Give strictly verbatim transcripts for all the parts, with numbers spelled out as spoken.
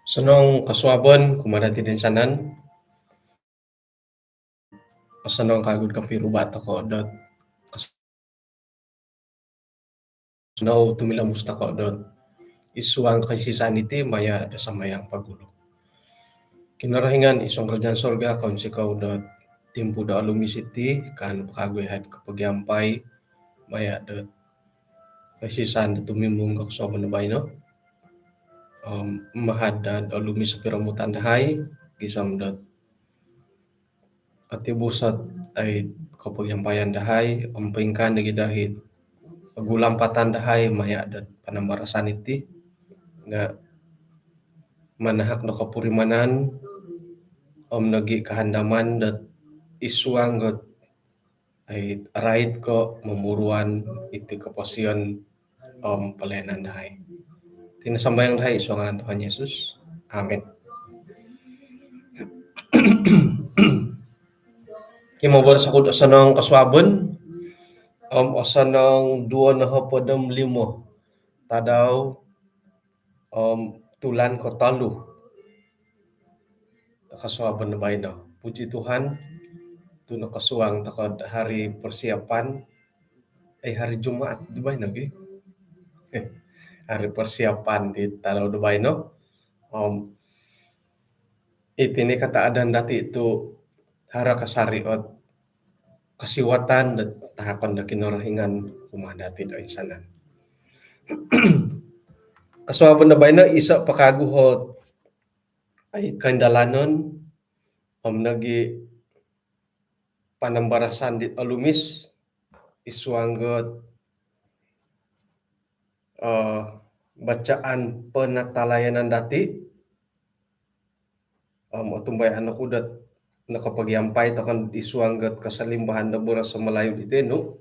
Osonong kosuabon kumaa dati toinsanan. Osonong kagu do kopiruba tokou dot osonong tumilombus tokou dot id suang koisisaan diti maya do sambayang pogulu. Kinorohingan id suang kerajaan sorga, kounsikou dot timpu do olumis iti, kaanu po kagu yahai kopogiampai maya dot koisisaan do tumimung do kosuabon do baino. Om mahad do olumis o piromutan dahai, gisom dot ati busat ai kopogiampaian dahai, om poingkaa nogi dahai ogulampatan dahai maya dot panambarasan iti nga manahak do kopurimanan om nogi kahandaman dot id suang dot ai rait ko momuruan iti koposion om pelayanan dahai. Iti no sambayang dahai id suang ngaran Tuhan Yesus. Amin. Kimoboros oku do osonong kosuabon om osonong duo nohopod om limo tadau om tulan kotolu do kosuabon do baino. Puji Tuhan, tu nokosuang tokou do hari persiapan, eh, hari Jumaat do baino gi. Eh, hari persiapan di tadau do baino. Om iti no kataadan dati tu haro kasari ot kosiwatan do tahakon do Kinorohingan kumaa dati do toinsanan. Kosuabon do baino iso po kagu ot ai koindalanon om nogi panambarasan di olumis id suang dot eh, bacaan penatalayanan dati. Om otumbayaan oku dot nokopogiampai tokou id suang dot kosolimbahan do boros Melayu diti nu.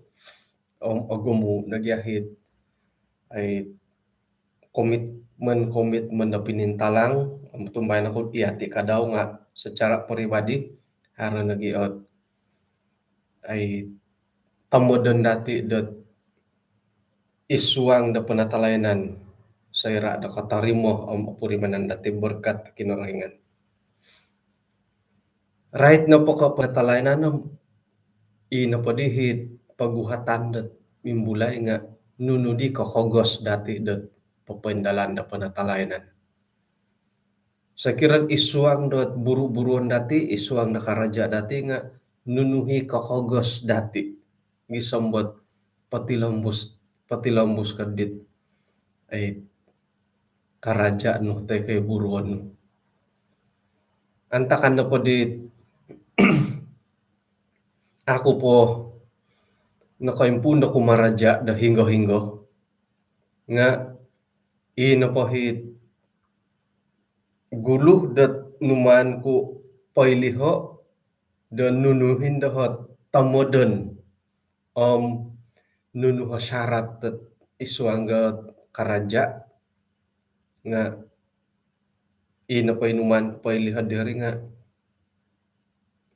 Om ogumu nogi yahai ai komitmen-komitmen do pinintalang. Om otumbayaan oku yati tadau nga secara peribadi haro nogi ot ai tomodon dati dot id suang do penatalayanan soira do kotorimo om opurimanan dati berkat Kinorohingan. Rait nopo ko penatalayanan om i nopo diti poguhatan dot mimbulai nga nunu di kokogos dati dot popoindalan do penatalayanan. Sokiro id suang dot buru-buruon dati, id suang do karaja dati nga nunu i kokogos dati gisom dot potilombus, potilombus ko dit ai karaja nu toi ko buruon nu. Antakan nopo di aku po nokoimpuun do kumaraja do hinggo-hinggo nga i nopo it gulu dot numaan ku poiliho do nunu i ndo ot tomodon om nunu o syarat dot id suang dot karaja nga i nopo i numaan ku poiliho diri nga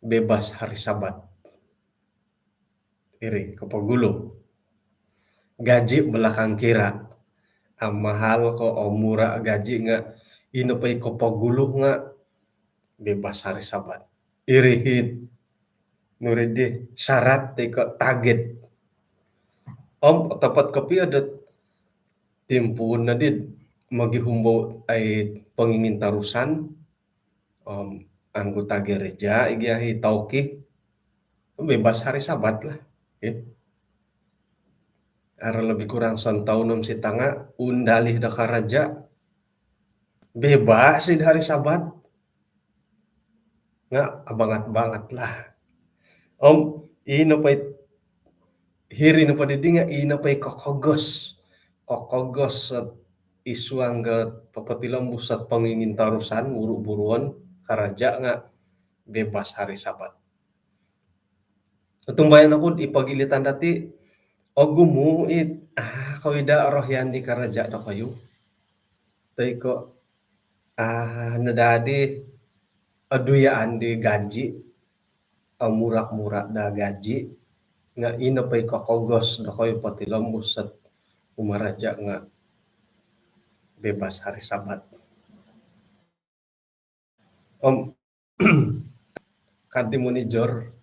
bebas hari Sabat. Iri kopogulu. Gaji belakang kira. Om mahal ko om mura gaji nga i nopo i kopogulu nga bebas hari Sabat. Iri it nuri di syarat toi ko target. Om otopot kopio dot timpuun no di mogihum bo ai pongingintorusan om anggota gereja i gia i tauki bebas hari Sabat lah. Haro lebih kurang santaun om sitanga undalih do karaja bebas id hari Sabat. Nga abangat-bangat lah. Om i nopo i hiri nopo didi nga i nopo i kokogos. Kokogos id suang do popotilombus ot pongingintorusan, buru-buruon karaja nga bebas hari Sabat. Otumbayaan oku di pogilitan dati, ogumu it, ah, kawida orohian di karaja dokoyu. Toi ko, ah, nadadi oduyaan di gaji, ah, mura-mura da gaji, nga ino po i kokogos dokoyu potilombus ot kumaraja nga bebas hari Sabat. Om, kadi manager,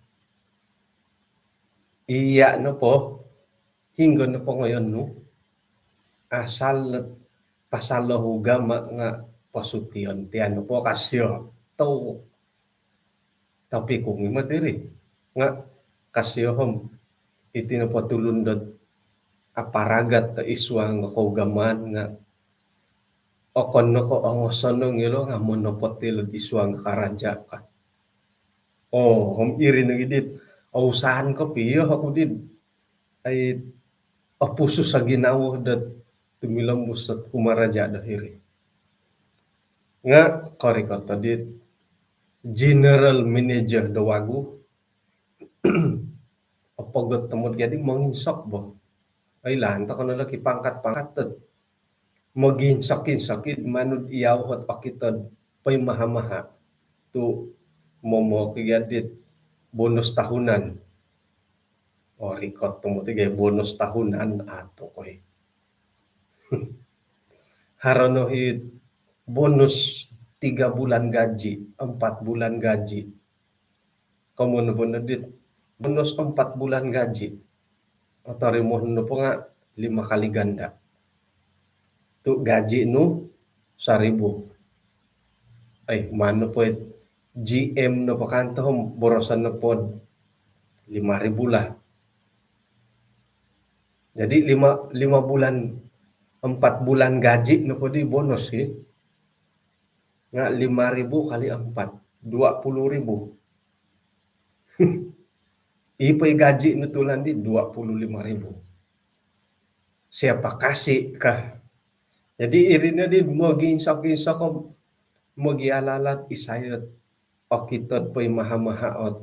iya nopo, hinggo nopo ngoyon nu, asal pasal lo ugama nga posution tian nopo kasio. Tau. Tapi kung ima tiri. Nga kasio om, iti nopo tulun dot aparagat do id suang kougamaan nga okon no ko ongosonong ilo nga monopot ilo id suang karaja ka. Oh, om iri nogi dit, ousahan kopio oku dit, ai, opusus o ginawo dot tumilombus ot kumaraja do hiri. Nga korikot dit general manager do wagu, opogot tomod gadi monginsok bo. Oilaan tokou no do ki pangkat-pangkat dot moginsok-insok id manu iyau ot okito do poimaha-maha tu momoki gadi bonus tahunan. Orikot tomod ti gai bonus tahunan ato koi. Haro no it bonus tiga bulan gaji, empat bulan gaji. Komoyon nopo no dit bonus empat bulan gaji, otorimo nopo nga lima kali ganda. Tu gaji nu saribu. Ai, maan nopo it G M nopo kanto om boroson nopo do lima ribu lah. Jadi lima, lima bulan, empat bulan gaji nopo di bonus ki. Nga lima ribu kali empat, dua puluh ribu. Ipo i gaji nu tulan di dua puluh lima ribu. Siapa kasih kah? Jadi iri no di moginsok-insok om mogialat-alat isai ot okito do poimaha-maha ot,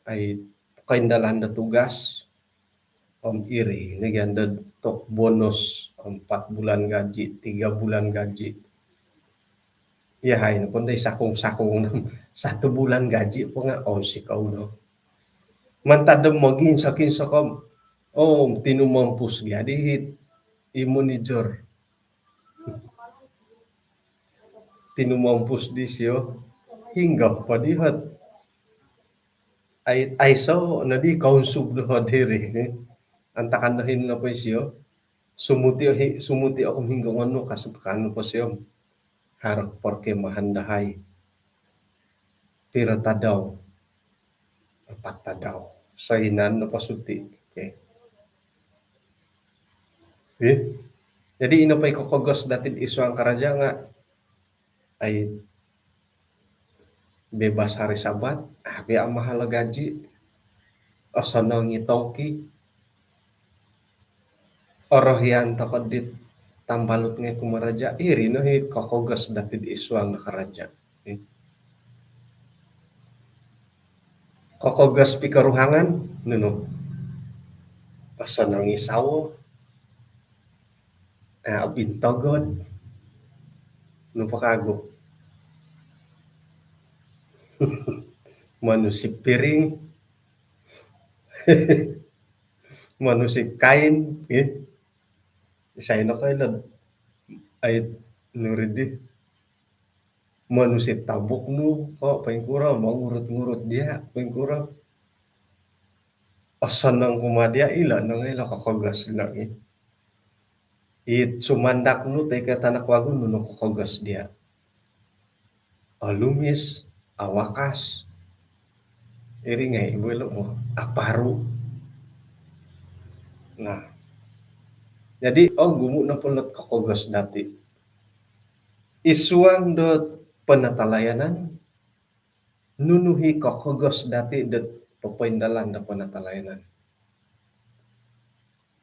ai, koindalan do tugas. Om iri nogi ando tok bonus empat bulan gaji, tiga bulan gaji. Iyahai nopo ndai sakung-sakung no satu bulan gaji po nga onsikou no. Mantad do moginsok-insok om, oh, tinumompus gadi it i manager. Tinumompus disio, hinggo po di ot, ai, aiso no di kounsub doho diri. Antakan do hino po isio, sumuti, sumuti oku hinggo ngonu, kasap kanu po sio. Haro perkemahan dahai. Piro tadau? Empat tadau. Soinan nopo suti. Okey. Jadi ino po i kokogos dati id suang karaja nga, ai, bebas hari Sabat, ah, pia mahal gaji, osonong i toki, orohian tokou dit tambalut ngai kumaraja, iri no i kokogos dati id suang karaja. Kokogos pikoruhangan, nunu? Osonong i sawo, ah, obintogod, nu po kagu? Manusi piring, manusi kain, eh. Isai no koilo, ai, nuri di. Manusi tabuk nu ko, poingkuro, mongurut-ngurut dia, poingkuro. Osonong kumaa dia, ilo no ngai ilo kokogos nogi. It sumandak nu toi ko tanak wagu nu no kokogos dia. Olumis, awakas. Iri ngai ibu ilo mo, aparu. Nah. Jadi, oh, ogumu nopo ilo ot kokogos dati. Id suang dot penatalayanan, nunu i kokogos dati dot popoindalan do penatalayanan?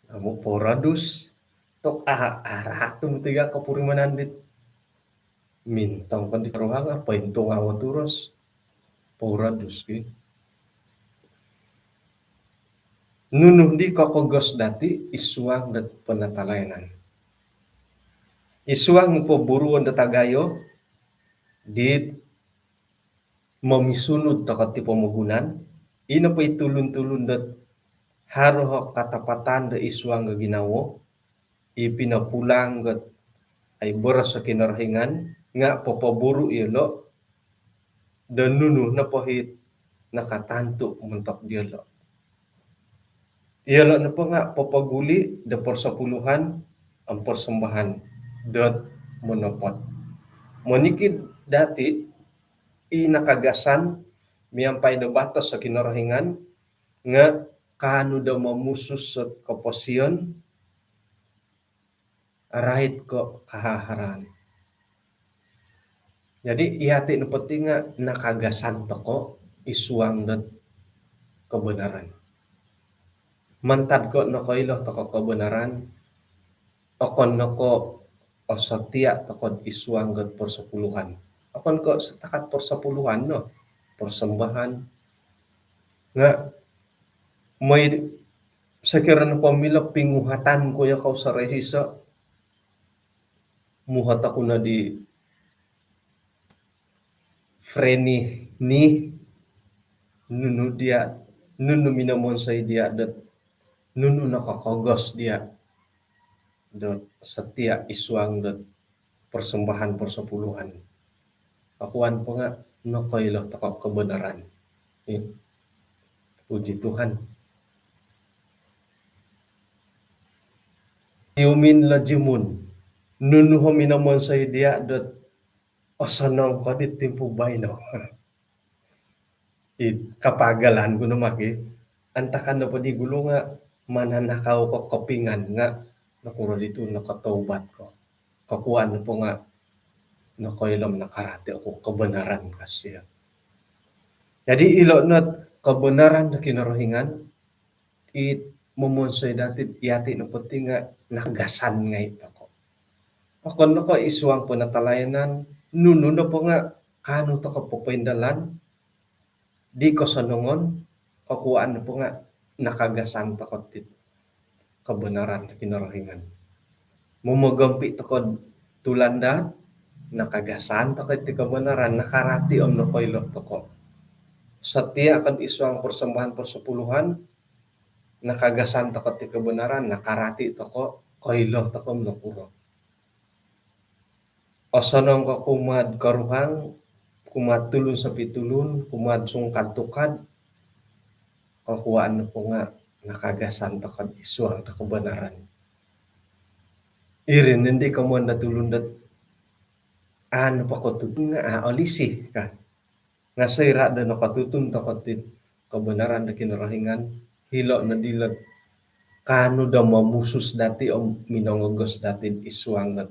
Amu poradus, Tok a, araat tu mutiga kopurimanan dit mintong ko di koruhang, apa intung awo turus. Pouradus ki. Nunu di kokogos dati id suang dot penatalayanan. Id suang poburuon dot agayo dit momisunud toko ti pomogunan, ino po i tulun-tulun dot haro katapatan do id suang do ginawo, i pinopulang dot ai boros do Kinorohingan, nga popoburu iyolo do nunu nopo it nakatantu montok diolo. Iyolo nopo nga popoguli do persepuluhan om persembahan dot monopot. Monikid dati i nakagasan miampai do batos do Kinorohingan nga kaanu do momusus dot koposion, rait ko kahaharaan. Jadi, iyati nopo ti nga nakagasan toko id suang dot kebenaran. Mantad ko nokoilo toko kebenaran, okon no ko osotia toko id suang dot persepuluhan. Okon ko setakat persepuluhan no, persembahan. Nga moi sokiro nopo milo pinguhatan ku yokou soroiso, muhot oku no di Freni ni, nunu dia, nunu minomonsoi dia dot nunu nokokogos dia dot setia id suang dot persembahan persepuluhan. Akuan po nga nokoilo toko kebenaran. Ya. Puji Tuhan. Iumin lo jimun. Nunu ho minomonsoi dia dot osonong ko di timpu baino. I kapagalan ku no maki, antakan nopo di gulu nga mananakau ko kopingan nga nokuro ditu nokotaubat ko. Kokuan nopo nga nokoilo om nakarati oku kebenaran kasio. Jadi ilo no kebenaran do Kinorohingan, it momonsoi dati, iyati nopo ti nga nakagasan ngai toko. Okon no ko id suang penatalayanan, nunu nopo nga kaanu toko popoindalan di kosonongon, kokuan nopo nga nakagasan toko ti kebenaran Kinorohingan. Momogompi toko tulandaat, nakagasan toko ti kebenaran, nakarati om nokoilo toko. Setia ko id suang persembahan persepuluhan, nakagasan toko ti kebenaran, nakarati toko, koilo toko om nokuro. Osonong ko kumaa'd koruhang, kumaa'd tulun sopitulun, kumaa'd sungkad tukad, kokuan nopo nga nakagasan toko id suang do kebenaran. Iri nondi komoyon do tulun dot a nopo kotutun nga a olisi ka. Nga soira do nokotutun toko ti kebenaran do Kinorohingan, hilo no dilo kaanu do momusus dati om minongogos dati id suang dot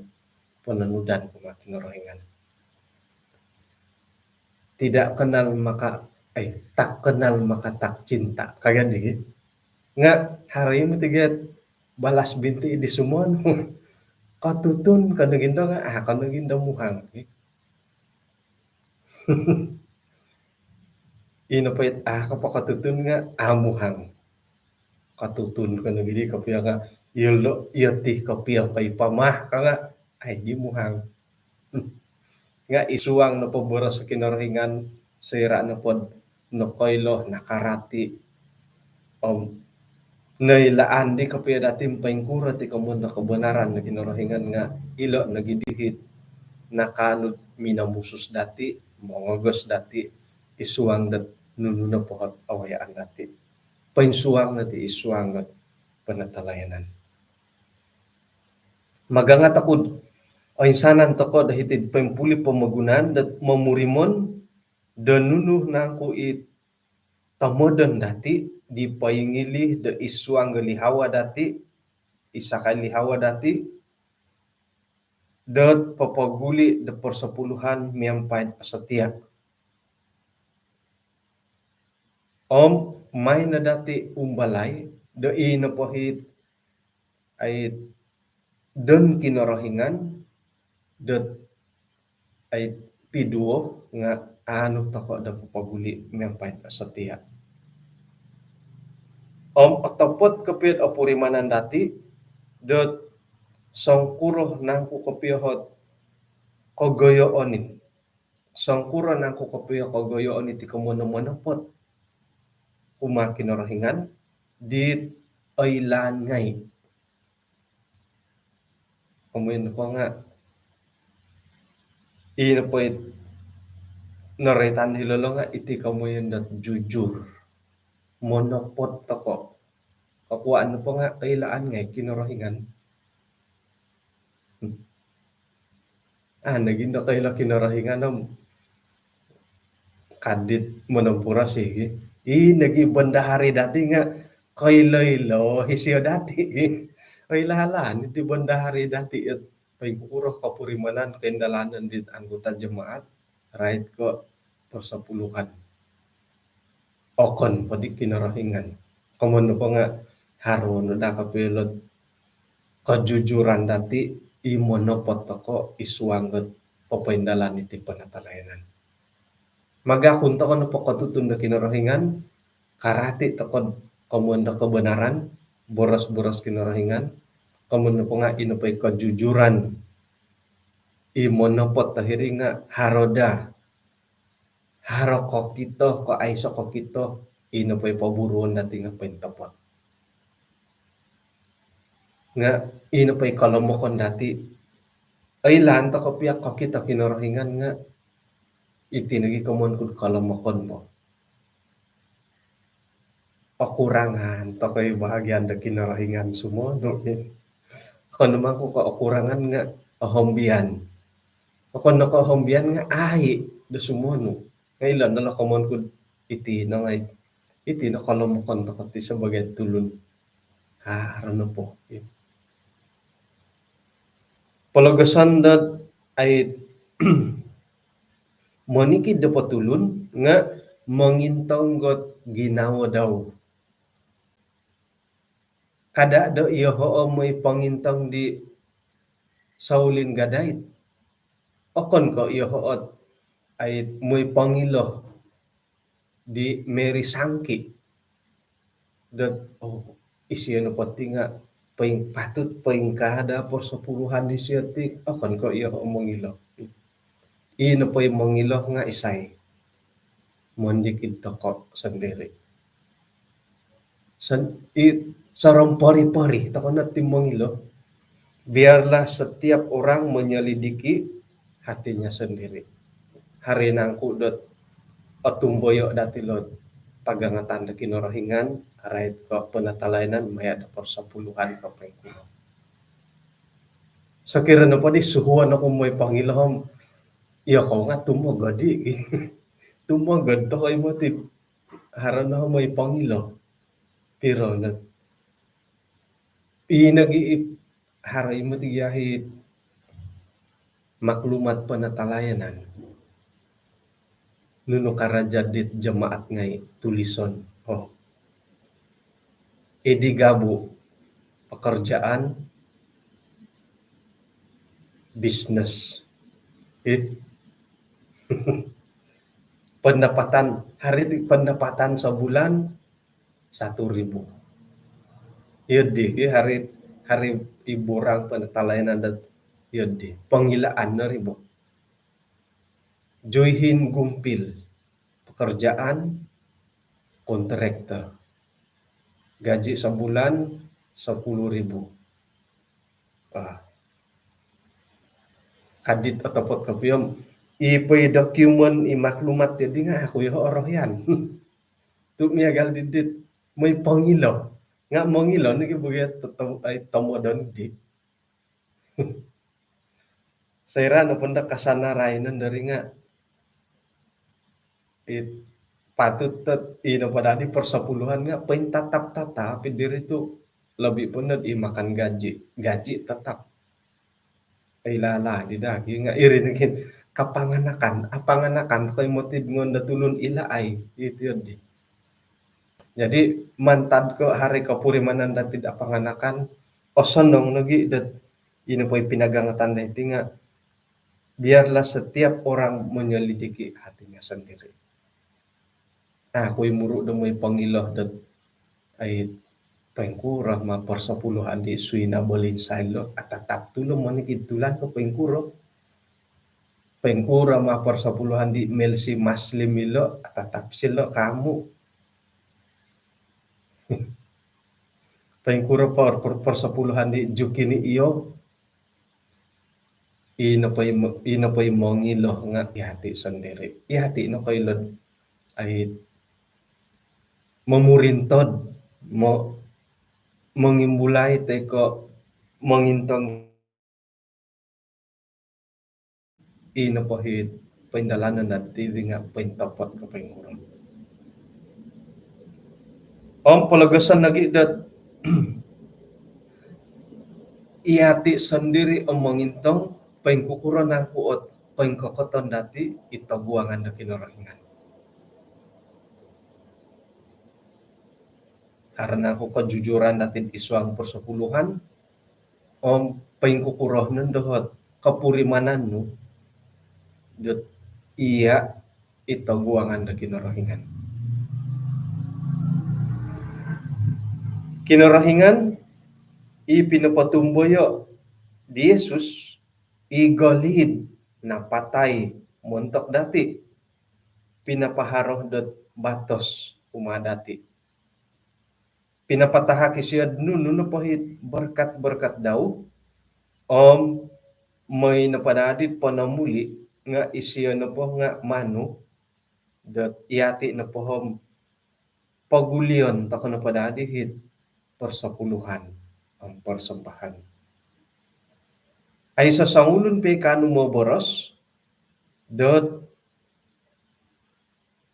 pononudan kumaa Kinorohingan. Tidak kenal maka, eh, tak kenal maka tak cinta. Kaya di. Nga haro i moti gia balas binti di sumon. Kotutun ko nogi ndo nga, ah, ko nogi ndo muhang. Ino po it, ah, ko po kotutun nga, ah, muhang. Kotutun ko nogi di kopio nga, ilo, iyo ti kopio ko i pamah ka nga, ai di muhang. Nga id suang nopo boros Kinorohingan, soira nopo nokoilo, nakarati, om noilaan di kopio dati poingkuro ti komoyon do kebenaran do Kinorohingan nga ilo nogi di it nakaanu minomusus dati, mongogos dati id suang dot nunu nopo ot awayaan dati. Poinsuang dati id suang dot penatalayanan. Magangat oku do oinsanan toko do hiti'd poimpuli pomogunan dot momurimon do nunu nangku it tomodon dati di poingili do id suang do lihawa dati, id sakai lihawa dati, dot popoguli do persepuluhan miampai do setia. Om maai no dati umbalai do i nopo it, ai, don Kinorohingan dot ai piduo nga anu toko do popoguli miampai setia. Om otopot kopio opurimanan dati dot songkuro nangku kopio ot kogoyoon i. Songkuro nangku kopio kogoyoon iti komoyon monopot kumaa Kinorohingan dit oilaan ngai. Komoyon nopo nga, i nopo it noroitan hilo lo nga iti komoyon dot jujur. Monopot toko. Kokuaan nopo nga oilaan ngai Kinorohingan. Ah, nogi ndo koilo Kinorohingan om kadit monompuros i gi. I nogi bendahari dati nga koilo-ilo isio dati gi. Oilaan iti bendahari dati it poingkukuro kopurimanan koindalanan dit anggota jemaat, rait ko persepuluhan. Okon po di Kinorohingan. Komoyon nopo nga haro no daa kopio ot kejujuran dati i monopot toko id suang dot popoindalan iti penatalayanan. Magakun toko nopo kotutun do Kinorohingan, karati toko komoyon do kebenaran, boros-boros Kinorohingan, komoyon nopo nga i nopo i kejujuran i monopot tohiri nga haro daa. Haro kokito ko aiso kokito, i nopo i poburuon dati nga pointopot. Nga i nopo i kolomokon dati, oilaan toko pia kokito Kinorohingan nga iti nogi komoyon kud kolomokon bo. Okurangan toko i bahagian do Kinorohingan sumonu. Okon mangku ko okurangan nga ohombian. Okon no ko ohombian nga ai do sumonu. Nga ilo no lo komoyon kud iti no ngai. Iti no kolomokon toko ti sebagai tulun. Ha, haro nopo. Pologoson dot ai monikid do potulun nga mongintong dot ginawo dau. Kada do iyoho o moi pongintong di Saulin Gadait. Okon ko iyoho ot ai moi pongilo di Mary Sangki. Dot, oh, isio nopo ti nga poing patut poingkaa daa persepuluhan disio ti, okon ko iyoho mongilo. I nopo i mongilo nga isai? Mondikid toko sendiri. Sen-, i, sorompori-pori toko no ti mongilo. Biarlah setiap orang menyelidiki hatinya sendiri. Haro nangku dot otumboyo dati lo pagangatan do Kinorohingan, rait ko penatalayanan maya do persepuluhan ko poingkuro. Sokiro nopo di suhuon oku moi pongilo om, iyokou nga tumogod i. Tumogod toko i moti. Haro no moi pongilo. Piro no. I nogi i haro i moti gia i maklumat penatalayanan. Nunu karaja dit jemaat ngai tulison. Oh. Edi gabu pekerjaan bisnes. Eh. Pendapatan, hari ti pendapatan sebulan satu ribu. Iyo di, iyo hari, hari i borang penatalayanan dot iyo di. Pongilaan no ribu. Juihin Gumpil, pekerjaan kontraktor. Gaji sebulan sepuluh ribu. Ah. Kadit otopot kopio om, i po i dokumen, i maklumat ti di nga au ku iyoho orohian. Tu miagal di dit moi pongilo. Nga mongilo nogi bo gia to-, to-, ai tomodon di. Soira nopo ndo kasanarai no diri nga it patut tot i nopo dadi persepuluhan nga pointatap-tatap i diri tu, lebih po no i makan gaji, gaji tetap. Ilala di dagi nga iri nogi kapanganakan, apanganakan toko i moti ngondo tulun ilaai, iti di. Jadi mantad ko hari kopurimanan dati dot apanganakan, osonong nogi dot ino po i pinagangatan dati nga, biarlah setiap orang menyelidiki hatinya sendiri. Aku i muru do moi pongilo dot ai poingkuro ma persepuluhan di Suina Bolinsai lo, atatap tu lo monikid tulan ko poingkuro. Poingkuro ma persepuluhan di Melsi Maslim ilo, atatap silo kamu. Poingkuro per, per, persepuluhan di Jukini iyo. Ino po i mo-, ino po i mongilo nga iyati sendiri. Iyati no koilo ai momurintod, mo-, mongimbulai toi ko mongintong. Ino po i poindalanon dati di nga pointopot ko poingkuro. Om pologoson lagi dot iyati sendiri om mongintong poingkukuro nangku ot poingkokoton dati i toguangan do Kinorohingan. Haro nangku kejujuran dati id suang persepuluhan, om poingkukuro nondo ot kopurimanan nu dot iya i toguangan do Kinorohingan. Kinorohingan i pinopotumboyo di Yesus, i goliid napatai montok dati, pinapaharo dot batos kumaa dati. Pinapatahak isio nunu nopo i berkat-berkat dau, om moi nopo dadi ponomuli nga isio nopo nga manu dot iyati nopo om pogulion toko nopo dadi it persepuluhan om persembahan. Aiso songulun po i kaanu moboros dot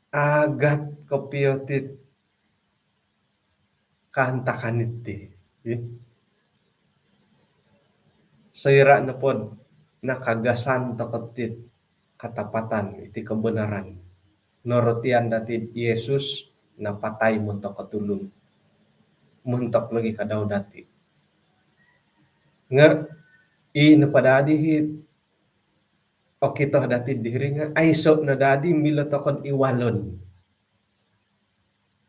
agat kopio tit kaantakan iti. Ih. Soira nopo dot nakagasan toko tit katapatan, iti kebenaran. Norotian dati Yesus napatai montok tulun. Montok lagi kadau dati. Nga i nopo dadi it okito dati diri nga aiso no dadi milo toko id walon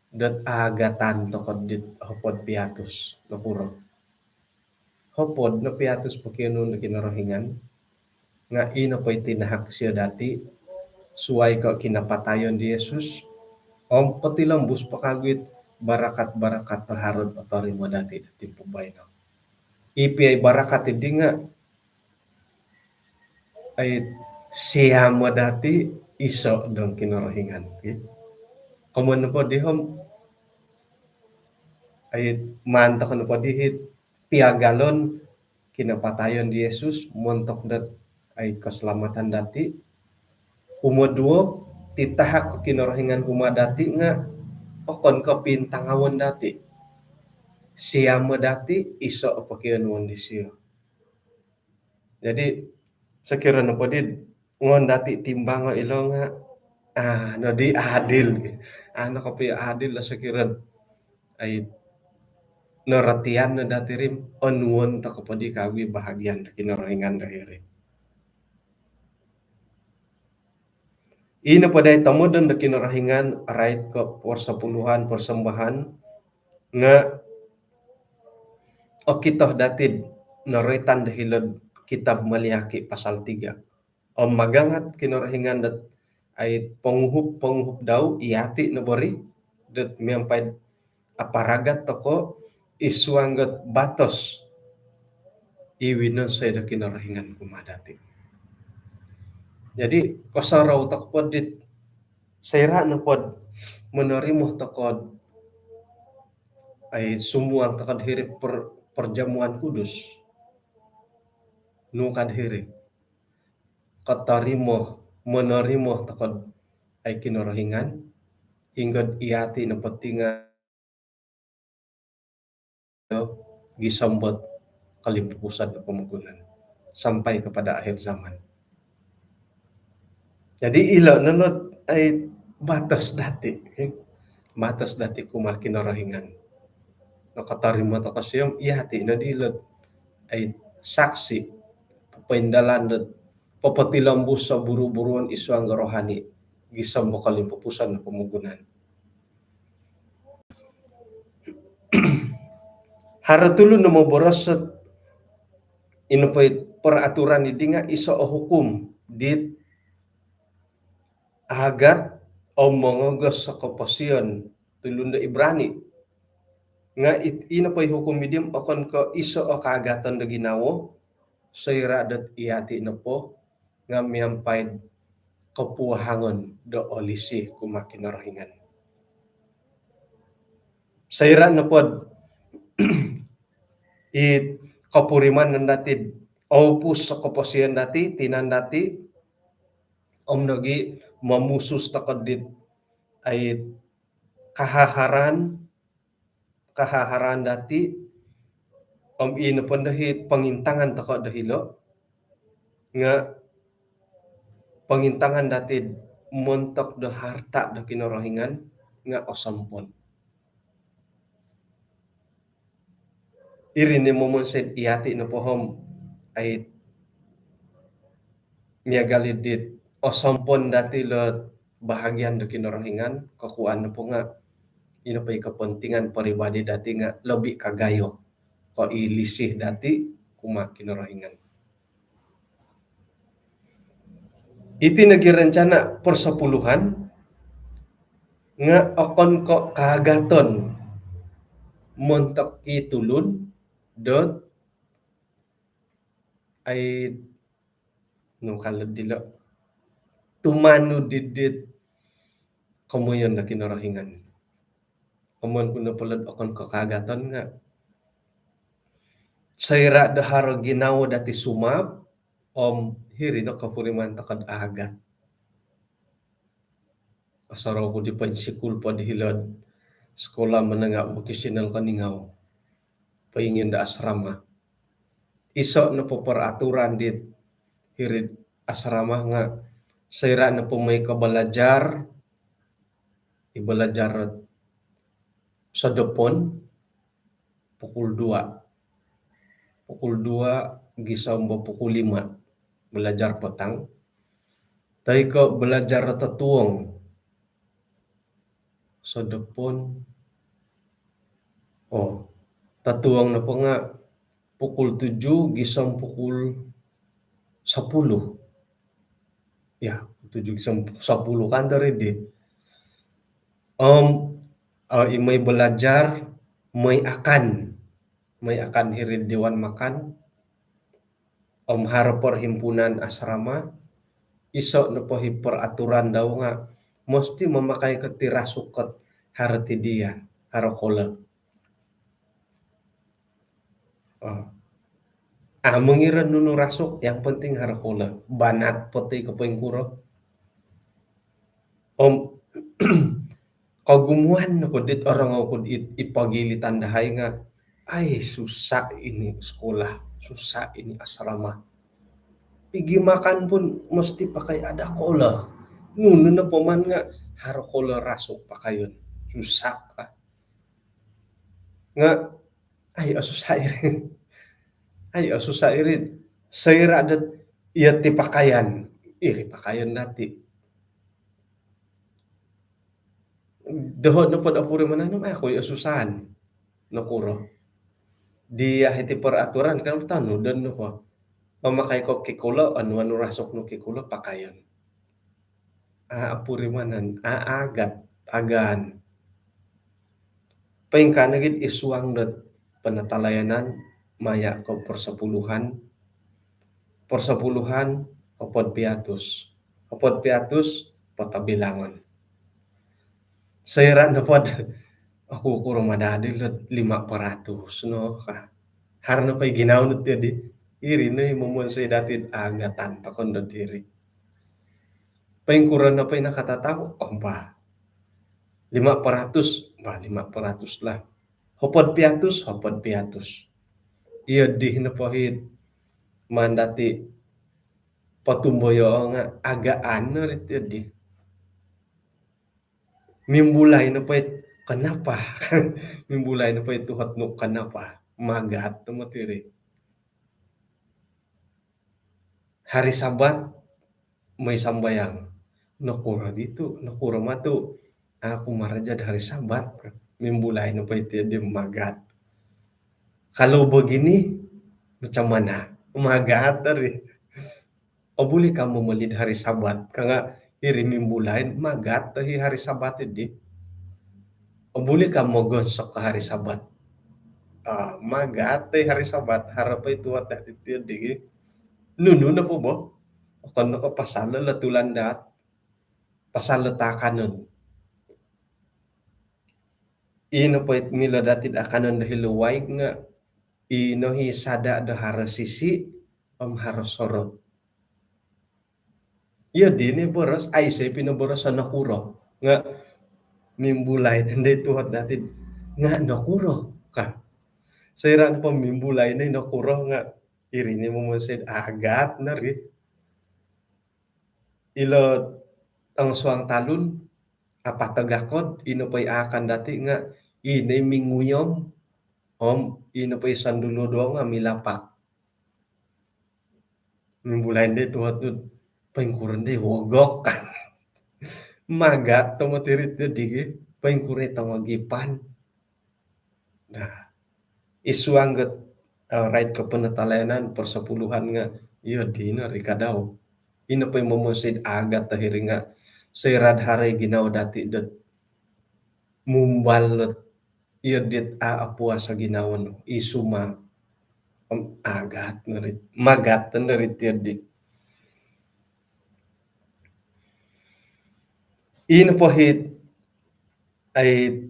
dot aagatan toko dit hopod piatus, nokuro. Hopod no piatus pokionuon do Kinorohingan, nga i nopo i tinahak sio dati, suai ko kinapatayon di Yesus, om potilombus po kagu it barakat-barakat do haro dot otorimo dati do timpu baino. I pia i barakat idi nga ai siamo dati iso dong Kinorohingan, ki. Komoyon nopo di om, ai maan toko nopo di it piagalon kinapatayon di Yesus montok dot ai keselamatan dati. Kumoduo, titahak Kinorohingan kumaa dati nga okon ko pintangawon dati. Siamo dati iso pokionuon disio. Jadi, sokiro nopo di ngoon dati timbango ilo nga, ah, nodi adil. Ah, no kopio adil lah sokiro. Ai, norotian no dati iri om onuon toko po di kagu i bahagian do Kinorohingan do hiri. I nopo dai tomodon do Kinorohingan, rait ko persepuluhan, persembahan, nga okito dati noroitan do hilo'd kitab Maliaki pasal tiga. Om magangat Kinorohingan dot ai ponguhup-ponguhup dau, iyati no bo ri, dot miampai aparagat toko id suang dot batos i winonsoi do Kinorohingan kumaa dati. Jadi, kosorou toko po dit, soira nopo dot monorimo toko dot ai sumuang toko dot hiri per-, perjamuan kudus. Nu ka dot hiri. Kotorimo, monorimo toko dot ai Kinorohingan, hinggo dot iyati nopo ti nga gisom dot kolimpupuson do pomogunan sampai kepada akhir zaman. Jadi, ilo no lo dot ai batos dati, batos dati kumaa Kinorohingan. Nokotorimo toko sio om, iyati no di lo dot ai saksi, popoindalan dot popotilombus o buru-buruon id suang do rohani gisom do kolimpupuson do pomogunan. Haro tulun do moboros dot ino po i peraturan dii nga iso o hukum dit aagat om mongogos do koposion tulun do Ibrani. Nga it-, ino po i hukum dii om okon ko iso o kaagaton do ginawo, soira dot iyati nopo nga miampai kopuahangon do olisi kumaa Kinorohingan. Soira nopo dot i kopurimanan dati, oupus o koposion dati, tinan dati, om nogi momusus tokou dit ai kahaharan, kahaharan dati, om ino po ndo i pongintangan tokou do hilo, nga pongintangan dati montok do harta do Kinorohingan nga osompon. Iri no momonsoi iyati nopo om ai miagal dit osompon dati lo bahagian do Kinorohingan, kokuan nopo nga ino po i kepentingan peribadi dati nga lobi kagayo ko i lisi dati kumaa Kinorohingan. Iti nogi rencana persepuluhan nga okon ko kaagaton montok i tulun dot ai, nu ka lo dilo, tumanud dit komoyon do Kinorohingan. Komoyon ku nopo lo dot okon ko kaagaton nga soira do haro ginawo dati sumaap, om hiri no kopuriman tokou do aagat. Osorou ku di poinsikul po di hilo id Sekolah Menengah Vokasional Keningau, poingion do asrama. Iso nopo peraturan dit hiri id asrama nga soira nopo mooi ko belajar, i belajar sodopon, pukul dua. Pukul dua gisom do pukul lima belajar petang. Toi ko belajar totuong. Sodopon. Oh, totuong nopo nga pukul tujuh gisom pukul sepuluh. Ya, tujuh gisom sepuluh kan tadi. Om, eh, i mooi belajar, mooi akan. Mooi akan hiri id dewan makan. Om haro perhimpunan asrama, iso nopo i peraturan dau nga mesti mamakai ko ti rasuk ko haro ti dia, haro kola. Oh. Ah, mengira nunu rasuk, yang penting haro kola. Banat po ti ko poingkuro. Om kogumuan nopo dit orongou ku dit i pogilitan dahai nga, ai, susah ini sekolah, susah ini asrama. Pigi makan pun mesti pakai ada kola. Nunu nopo maan nga haro kola rasuk pakaion. Susah ka. Nga, ai, osusah iri. Ai, osusah iri. Soira dot iya ti pakaian. Iri pakaian dati. Doho nopo do opurimanan om, ah, aku i osusahan. Nokuro. Dia hiti peraturan kan tanudon nopo. Mamakai ko kikula, anu-anu rasuk nu kikula pakaion. A, opurimanan, a, agat, agaan. Poingkaa nogi id suang dot penatalayanan maya ko persepuluhan, persepuluhan, hopod piatus. Hopod piatus, potobilangon. Soira nopo dot, aku kuro madadi lo dot lima peratus no ka. Haro nopo i ginawo nu ti di, iri no i momonsoi dati do aagatan tokou dot iri. Poingkuro nopo i nakatatau, om bah, lima peratus, bah, lima peratus lah. Hopod piatus, hopod piatus. Iya di nopo it maan dati potumboyoo nga agaan no iri ti di. Mimbulai nopo it kenapa. Mimbulai nopo it tuhot nu kenapa. Magat tomod iri. Hari Sabat, moi sambayang. Nokuro ditu, nokuro matu. Aku marajad hari Sabat. Mimbulai nopo iti di magat. Kalau begini, macam mana? Magat tadi. O, buli ka momolid hari Sabat. Kanga iri mimbulai, magat tahi hari Sabat di. O, buli ka mogonsok hari Sabat. Ah, magat tahi hari Sabat. Haro po i tuat dati ti di. Nunu nopo bo? Okon no ko pasal lo tulan dat. Pasal lo takanon. Ino po it milo dati akanon do hilo waig nga ino hi sada do haro sisi om haro sorot. Iyo dino boros, aiso pinoboros nokuro. Nga mimbulai nondo i tuat dati nga nokuro ka. Soira nopo mimbulai no nokuro nga iri ni momonsoi agat nari. Ilo tong suang talun, apa tagakod, ino po i akan dati nga ino i minguyom, om ino po i sandulu doang nga milapak. Mimbulai nondo i tuat nu, poingkuro nondo i wogok. Magat tomod iri ti di, poingkuro i tongogipan. Nah, id suang dot, eh, rait ko penatalayanan persepuluhan nga, iyo dino ri kadau. Ino po i momonsoi agat tahiri nga, soira do haro i ginawo dati dot mumbal dot, iyo dit a apuas o ginawo nu, isuma, om agat nondo ri, magat nondo ri ti di. Ino po hit, ai,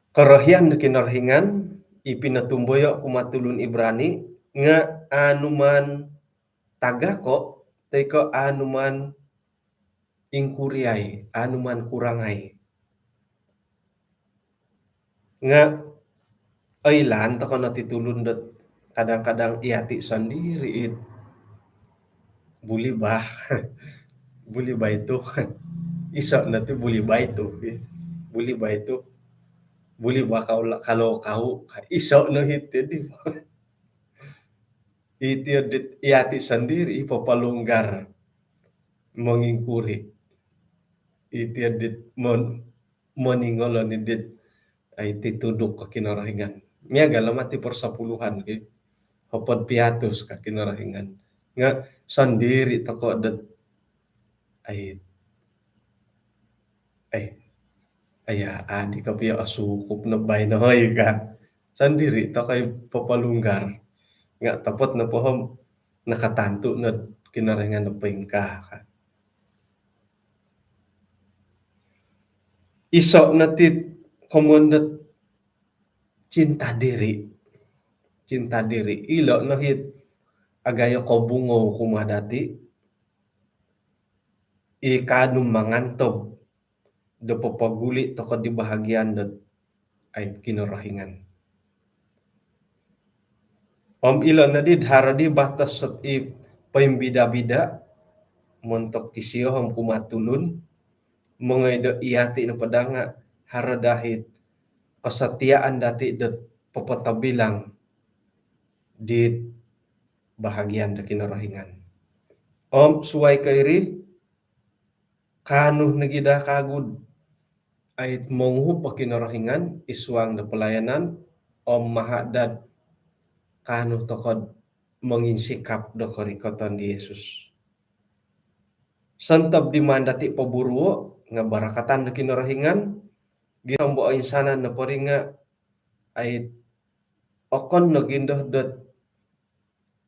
korohian do Kinorohingan, i pinotumboyo kumaa tulun Ibrani, nga anu maan tagako, toi ko anu maan ingkuriai, anu maan kurangai. Nga oilaan toko no ti tulun dot kadang-kadang iyati sondiri it buli bah. Buli bah itu. Iso no ti buli bah itu. Buli bah itu. Buli bah kau la-, kalau kau. Iso no hiti di. Iti dit iyati sondiri i popolunggar mongingkuri. Iti dit mon-, moningolon i dit, ai, tituduk ka Kinorohingan. Miagal lo mati persepuluhan ki. Hopod piatus ka Kinorohingan. Nga sondiri toko dot, ai, ai, aya, adi ka pia asukup no baino hoi ka. Sondiri toko i popolunggar. Nga topot no pohom nakatantu no Kinorohingan no poingkaa ka. Iso no ti komoyon dot cinta diri. Cinta diri. Ilo no hit agayo kobungou kumaa dati. I kaanu mangantob do popoguli toko di bahagian dot, ai, Kinorohingan. Om ilo no di haro di batos sot i poimbida-bida montok kisio om kumaa tulun, mongoi do iyati nopo daa nga haro daa hit kesetiaan dati dot popotobilang di bahagian do Kinorohingan. Om suai ko iri, kaanu nogi daa kagu dot, ai, monguhup o Kinorohingan id suang do pelayanan, om maha dot kaanu toko dot monginsikap do korikoton di Yesus. Sontob di maan dati poburuo, nga barakatan do Kinorohingan, gisom bo oinsanan nopo ri nga, ai, okon nogi ndo dot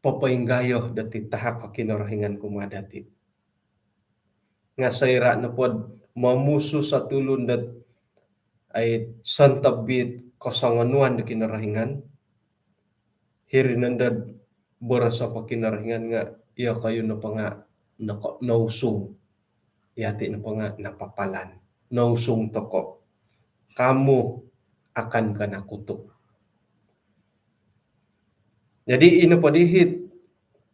popoinggayo dot i tahak o Kinorohingan kumaa dati. Nga soira nopo dot momusus o tulun dot, ai, sontob it kosongonuan do Kinorohingan, hiri nondo dot boros o Kinorohingan nga, iyokoyu nopo nga noko-, nousung. Iyati nopo nga napapalan. Nousung toko. Kamu akan kena kutuk. Jadi, ino po di hit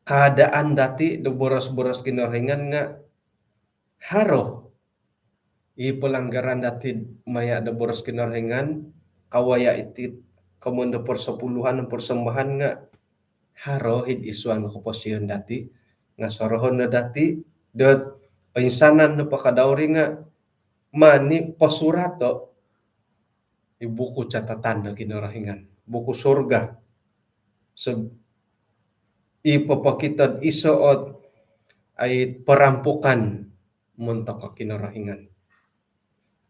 keadaan dati do boros-boros Kinorohingan nga haro i pelanggaran dati maya do boros Kinorohingan, kawaya iti komoyon do persepuluhan, persembahan nga haro id suang do koposion dati, nga sorohon no dati dot oinsanan nopo kadau ri nga mani posurato i buku catatan do Kinorohingan, buku surga. So, i popokito do iso ot ai perampukan montok Kinorohingan.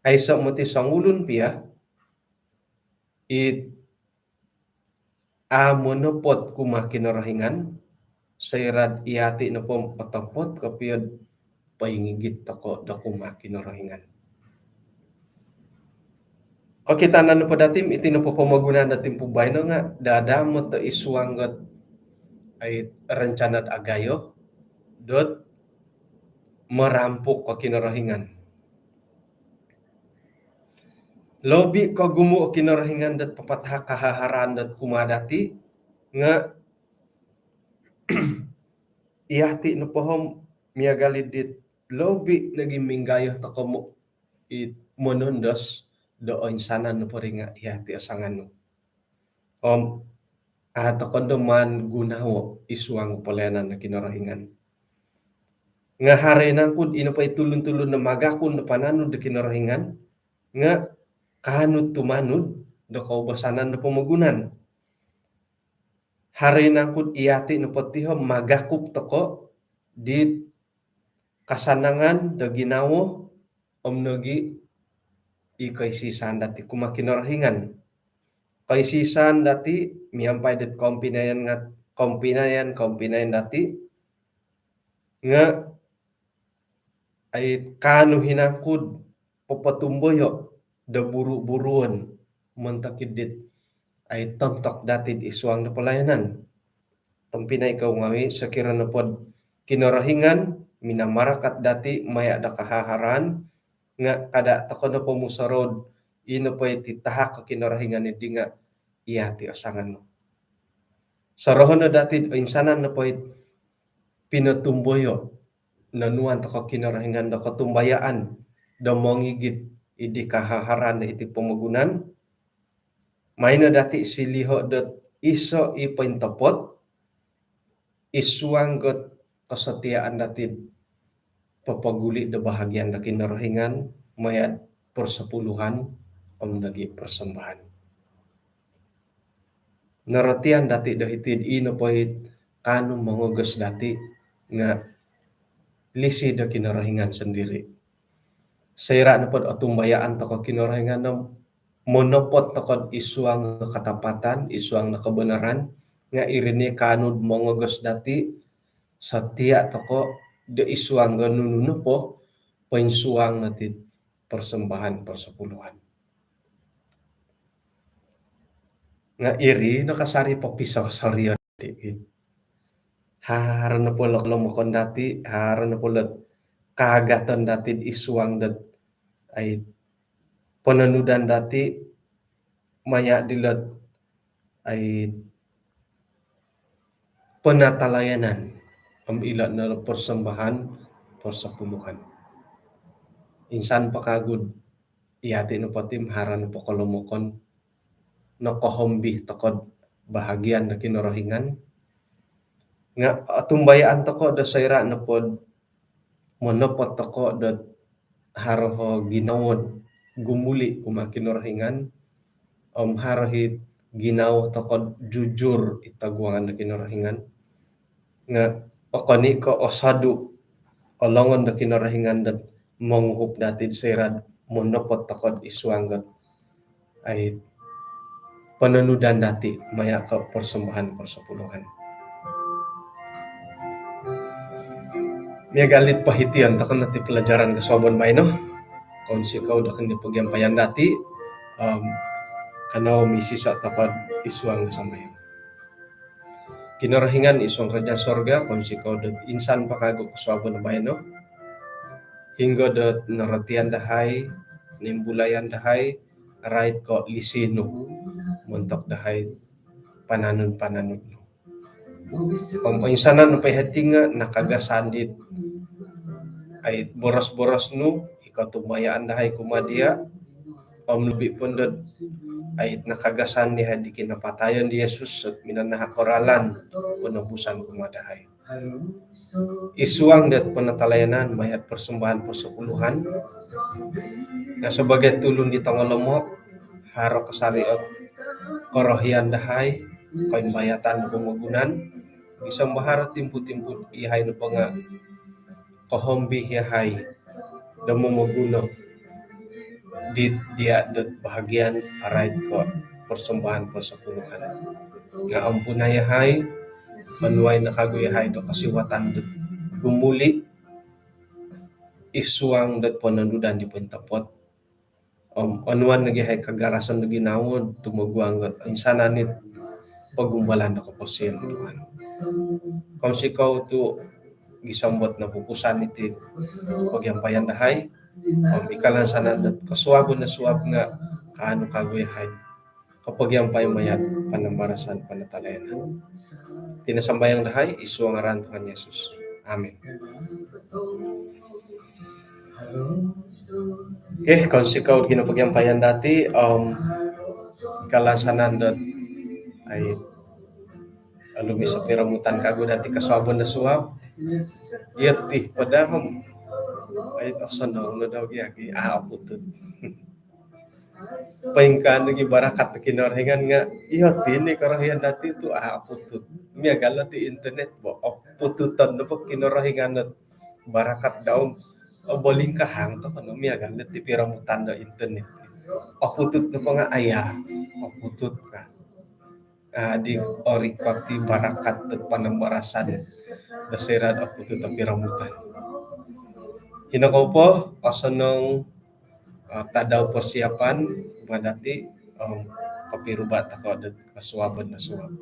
Aiso moti songulun pia it a monopot kumaa Kinorohingan, soira do iyati nopo otopot kopio do poingigit toko do kumaa Kinorohingan. Kokitanan nopo dati, iti nopo pomogunan do timpu baino nga dadamot do id suang dot ai rencana do agayo dot merampuk ko Kinorohingan. Lobi kogumu o Kinorohingan dot papatahak kahaharaan dot kumaa dati nga iyati nopo om miagal i dit lobi nogi minggayo toko mo-, i monondos do oinsanan nopo ri nga iyati o sanganu. Om a toko do maan gunawo id suang pelayanan do Kinorohingan. Nga haro nangku di nopo i tulun-tulun do magakun do pananud do Kinorohingan nga kaanu tumanud do koubasanan do pomogunan. Haro nangku iyati nopo ti om magakup toko di kasanangan do ginawo om nogi i koisisan dati kumaa Kinorohingan. Koisisan dati miampai dit kompinayan ngat-, kompinayan, kompinayan dati nga ai kaanu i nangku do popotumboyo do buru-buruon montok i dit ai tontok dati id suang do pelayanan. Tompinai kou ngawi, sokiro nopo do Kinorohingan minamarakat dati maya do kahaharaan, nga kada toko nopo musorou do i nopo i titahak ko Kinorohingan i di nga iyati o sanganu. Sorohon no dati do oinsanan nopo i pinotumboyo nonuan toko Kinorohingan do kotumbayaan do mongigit id kahaharaan do iti pomogunan. Maai no dati siliho dot iso i pointopot id suang dot kesetiaan dati do popoguli do bahagian do Kinorohingan maya do persepuluhan om nogi persembahan. Norotian dati do hiti do i nopo i kaanu mongogos dati nga lisi do Kinorohingan sendiri. Soira nopo do otumbayaan toko Kinorohingan om monopot toko id suang do katapatan, id suang do kebenaran, nga iri no kaanu do mongogos dati setia toko do id suang do nunu nopo poinsuang dati persembahan persepuluhan. Nga iri no kasari popisosorio dati. Haro nopo lo kolomokon dati, haro nopo lo kaagaton dati id suang dot ai pononudan dati maya dilo dot ai penatalayanan om ilo no persembahan persepuluhan. Insan po kagu do iyati nopo ti om haro nopo kolomokon nokohombi toko do bahagian do Kinorohingan. Nga otumbayaan toko do soira nopo do monopot toko do haro o ginawo do gumuli kumaa Kinorohingan om haro i ginawo toko do jujur id toguangan do Kinorohingan. Nga okon i ko osodu o longon do Kinorohingan dot monguhup dati soira do monopot toko id suang dot ai pononudan dati maya ko persembahan persepuluhan. Miagal dit pohitian toko no ti pelajaran kosuabon baino. Kounsikou do kopogiampayan dati, om kanou misiso toko id suang do sambayang. Kinorohingan id suang kerajaan sorga, kounsikou do insan po kagu kosuabon baino. Hinggo do norotian dahai, nimbulayan dahai, rait ko lisi nu montok dahai pananud-pananud nu. Om oinsanan nopo i hiti nga nakagasan dit ai boros-boros nu, i kotumbayaan dahai kumaa dia, om lobi po do ai nakagasan dahai di kinapatayon di Yesus, minanahak o ralan penebusan kumaa dahai. Id suang dot penatalayanan maya' persembahan persepuluhan, nga' sebagai tulun di tongolomo', haro kasari' ot korohian dahai, koimbayatan do pomogunan, gisom do haro timpu-timpu iyahai nopo nga' kohombi iyahai do momoguno di diya' dot bahagian arait ko' persembahan persepuluhan. Nga' ampunai iyahai, onuai no kagu iyahai do kosiwatan dot gumuli' id suang dot ponondudan di pointopot. Om onuan nogi iyahai kagarasan do ginawo tumoguang dot insanan it pogumbalan do koposion, Tuhan. Kounsikou tu' gisom dot nopupusan iti pogiampayan dahai, om ikalansanan dot kosuabon do suab nga' kaanu kagu iyahai kopogiampai maya' panambarasan penatalayanan. Iti no sambayang dahai id suang ngaran Tuhan Yesus. Amin. Okey, kounsikou kinopogiampayan dati, om kalansanan dot ai olumis o piromutan kagu dati kosuabon do suab. Iyo ti padahom ai osonong no dau gi agi, a' oputut. Poingkaa nogi barakat do Kinorohingan nga' iyo ti ni korohian dati tu' a' oputut. Miagal no ti internet bo, opututon nopo Kinorohingan ot barakat dau. Obolingkahang toko no miagal no ti piromutan do internet. Oputut nopo nga' aya, oputut ka. A' di orikot i barakat do panambarasan do soira' dot oputut o piromutan. Hino kou po, osonong tadau persiapan kumaa dati, om kopiruba' toko do kosuabon do suab.